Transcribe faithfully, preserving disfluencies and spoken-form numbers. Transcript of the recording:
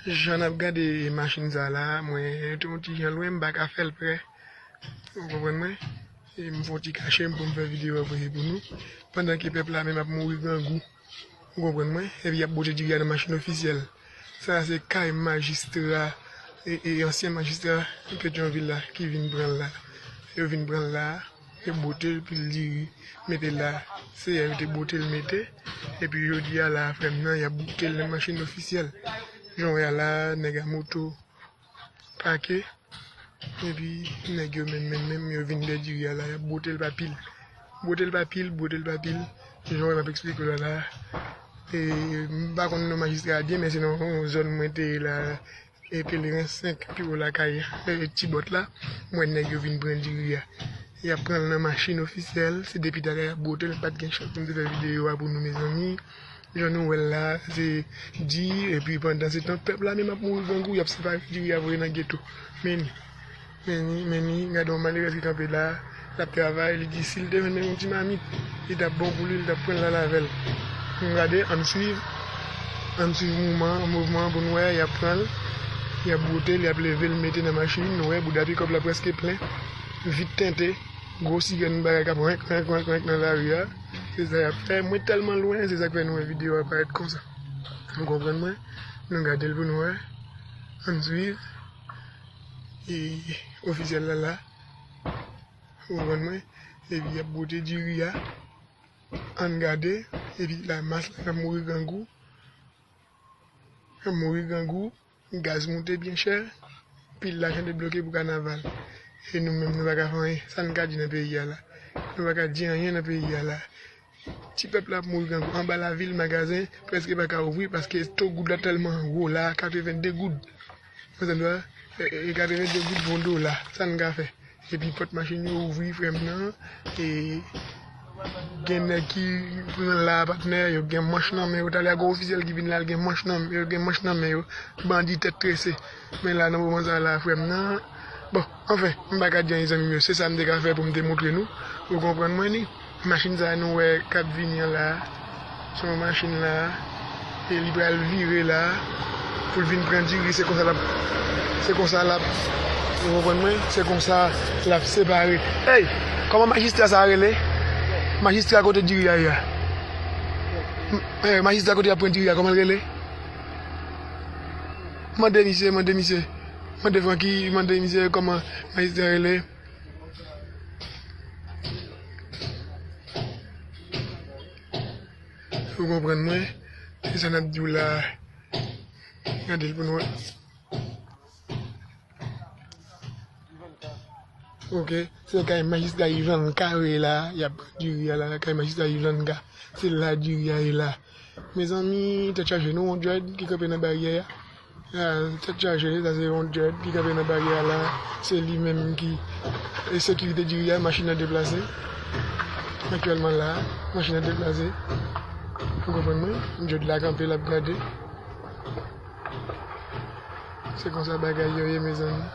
Jan n ap gade machin sa la, mwen te yon ti jan lwen, m pa ka fè l prè. Ou konprann mwen? E m fè yon ti kache m pou m fè videyo a voye pou nou. Pandan ke pèp la menm ap mouri grangou. Ou konprann mwen? Epi y ap bote diri a nan machin ofisyèl. Sa a se kay majistra, e, e ansyen majistra Petyonvil la ki vin pran l la. Yo vin pran l la, yo bote l, pil diri, mete l la. Se yè yo te bote l mete. Epi jodi a la, frè m nan, y ap bote l nan machin ofisyèl. Jan w wè a la, nèg a moto pake. Epi nèg yo menm, menm, menm, yo vin dèyè diri a la, y ap bote l pa pil. Bote l pa pil, bote l pa pil. Jan w wè m ap eksplike w la la. E, m pa konn non majistra a byen, men se nan yon zòn mwen te ye la, e Pelerin senk, pi wo lakay, e, Tibòt la. M wè nèg yo vin pran diri a. Y ap pran l nan machin ofisyèl, se depi talè y ap bote l, m pa t gen chans pou m te fè videyo a pou nou, mezanmi. Jan nou wè l la, se di, epi pandansetan, pèp la menm ap mouri grangou, y ap separe diri a voye nan geto. Men ni, men ni, men ni, gade yon malerèz ki kanpe la, l ap travay, li di si l te jwenn menm yon ti mamit, li t ap bon pou li, li t ap pran l al avè l. Nou gade, ann swiv, ann swiv mouvman, mouvman an pou n wè, y ap pran l, y ap bwote l, y ap leve l, mete nan machin, nou wè, bouda pikòp la prèske plen, vit tente, gwo sirèn bagay k ap renk, renk, renk, renk nan lari a. Se sa y ap fè. Mwen tèlman lwen, se sa k fè nou wè videyo a parèt konsa. Nou konprann mwen? Nou gade l pou nou wè. Ann swiv. E ofisyèl la la. Ou konprann mwen? Epi y ap bwote diri a. Ann gade. Epi la mas la k ap mouri grangou. K ap mouri grangou. Gaz moute byen chè, pil lajan debloke pou kanaval. E nou menm, nou pa ka fè anyen. Sa n ka di nan peyi a la? Nou pa ka di anyen nan peyi a la. Ti pèp la ap mouri grangou. Anba lavil, magazen prèske pa ka ouvri paske to goud la tèlman wo la, katrevende goud. Ou konprann? E, e, katrevende goud pou yon dola. Sa n ka fè? Epi pòt machin yo ouvri, frè m nan. E gen nèg ki pran la, patnè, yo gen manch nan men yo. Talè a gen ofisyèl ki vin la, l gen manch nan men yo, gen manch nan men yo. Bandi tèt trese. Men la, nan moman sa la, frè m nan. Bon, anfen, m pa ka di anyen, zanmi m yo. Se sa m te ka fè pou m te montre nou. Ou konprann mwen ni? Machin sa a nou wè k ap vini an la a, se yon machin la a, e li pral vire la a, pou l vin pran diri, se konsa l ap, se konsa l ap, ou konprann mwen? Se konsa l ap separe. Ey, kòman majistra sa a rele? Majistra kote diri a ye a? M-, eh, majistra kote y ap pran diri a, kòman l rele? Mande misye, mande misye. Mande Francky, mande misye kòman majistra rele. Ou konprann mwen? Se sa n ap di w la. Gade l pou nou wè. Ok. Se kay majistra Ivanka la, y ap pran diri a la, kay majistra Ivanka. Se la diri a ye la. Mezanmi, tèt chaje, nou wè yon dread ki kanpe nan baryè a. Ah, tèt chaje, sa se yon dread ki kanpe nan baryè a la. Se li menm ki e sekirite diri a, machin nan deplase. Aktyèlman la, machin nan deplase. Ou konprann mwen? Dread la kanpe, l ap gade. Se konsa bagay yo ye, mezanmi.